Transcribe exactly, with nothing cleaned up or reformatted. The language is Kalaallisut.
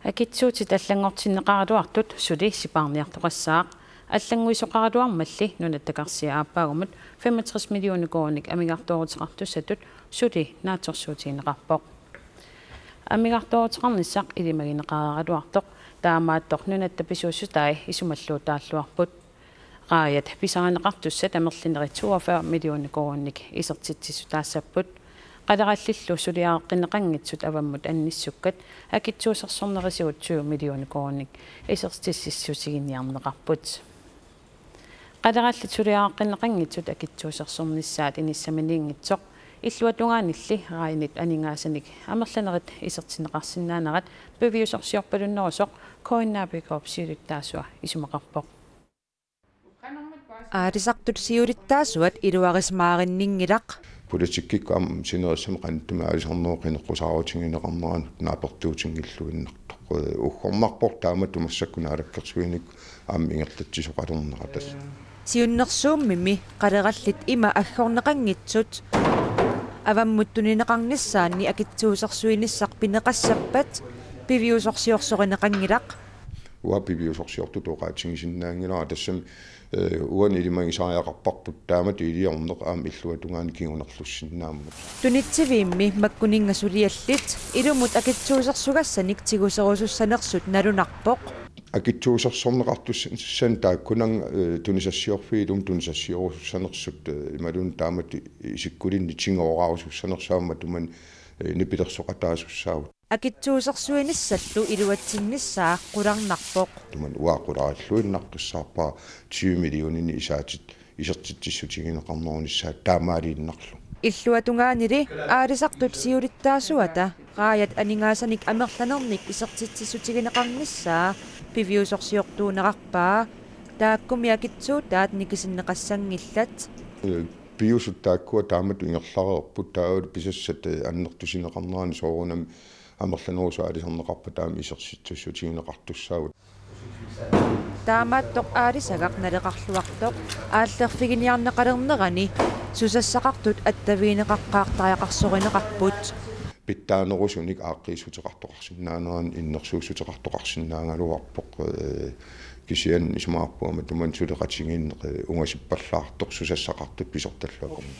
Akitsuutit allanngortinneqaraluartut suli sipaarniartoqassaaq. Allannguisoqaraluarmalli Nunatta Karsia aappaagumut femogtres millioner koruuninik amigartooruteqartussatut suli naatsorsuutigineqarpoq. Amigartooruteqarnissaq ilimagineqareeraluartoq, taamaattoq nunatta pisuussutai isumalluutaalluarput. Raajat pisarineqartussat amerlanerit toogfyrre millioner koruuninik isertitsissutaassapput. Qalerallillu suliareqqinneqanngitsut avammut anissukkat akitsuusersornerisigut tyve millioner koruuninik isertitsissutiginiarneqarput. Qalerallit suliareqqinneqanngitsut akitsuusersornissaat inissaminiinngitsoq illuatungaanilli raajanit aningaasanik amerlanerit isertinneqarsinnaanerat piviusorsiorpalunnerusoq K N A P K-p siulittaasua isumaqarpoq. Aalisartut siulittaasuat iluarissimaarinninngilaq. Politikkikkut aamma sinerissami qanittumi aalisarnerup qineqqusaarutigineqarneranut naapertuutinngilluinnartoq. Ee, uggornarpoq taamatut massakkut naalakkersuinikkut aamma ingerlatsisoqalernera tassa. Siunnersuummimi qalerallit ima aggorneqanngitsut avammut tunineqarnissaanni akitsuusersuinissaq pineqassappat piviusorsiorsoqarneqanngilaq. Uanga piviusorsiortutut oqaatigisinnaanngilara tassami, ee, uani ilimagisariaqarparput taamatut iliorneq aamma illuatungaani kingunerlussinnaammat. Tunitsiviimmi makkuninnga suliallit ilumut akitsuusersugassanik tiguserusussanersut nalunarpoq. Akitsuusersorneqartussanik taakkunannga, ee, tunisassiorfiit ilumut tunisassiorussanersut, ee, imaluunniit taamatut isikkulinnik tigoorarusussanersut aamma tumani, ee, nipilersoqataasussaavugut. Akitsuusersuinissallu iluatsinnissaa qularnarpoq. Tumani uanga qularilluinnaqqissaarpara tyve millioninik isaatit isertitsissutigineqarnerunissaat taamaaliinnarlugu. Illuatungaanili aalisartut siulittaasuata raajat aningaasanik amerlanernik isertitsissutigineqarnissaa piviusorsiortuunerarpaa. Taakkumi akitsuutaat nikisinneqassanngillat. Ee, piviusut taakkua taamatut ingerlareerput taavalu pisassat, ee, annertusineqarneranni soorunami amerlanerusut aalisarneqarpata aamma isertitsissutigineqartussaavugut. Taamaattoq aalisagaq naleqarluartoq aallerfiginiarneqalernerani susassaqartut attavigineqaqqaartariaqarsorineqarput. Pitsaanerusunik aaqqiissuteqartoqarsinnaanerannut innersuussuteqartoqarsinnaagaluarpoq, ee, kisianni isumaqarpunga aamma tumani suleqatigiinneq, ee, ungasippallaartoq susassaqartut pisortalluarami.